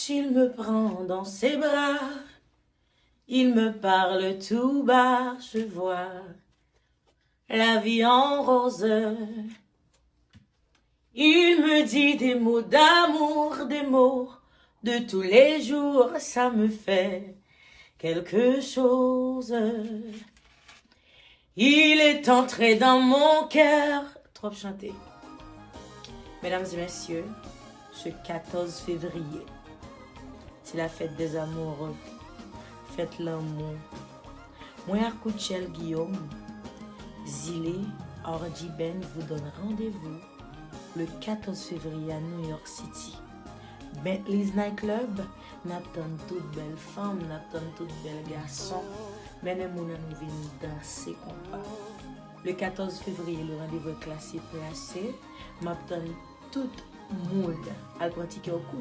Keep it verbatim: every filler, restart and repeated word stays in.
Il me prend dans ses bras, il me parle tout bas, je vois la vie en rose. Il me dit des mots d'amour, des mots de tous les jours, ça me fait quelque chose. Il est entré dans mon cœur. Twòp chante. Medam e mesye, se katòz fevriye, se la fèt dè amoureux, fèt lanmou. Mwen ak Koutchèl Guillaume, Zile, R G Band vous donne rendez-vous le katòz fevriye a New York City. Bentley's Night Club, n ap tann tout bèl fanm, n ap tann tout bèl gason. Mennen moun an nou vin danse konpa. Le katòz fevriye, le rendez-vous est classé, placé. M ap tann tout moun. Al pran tikè w kou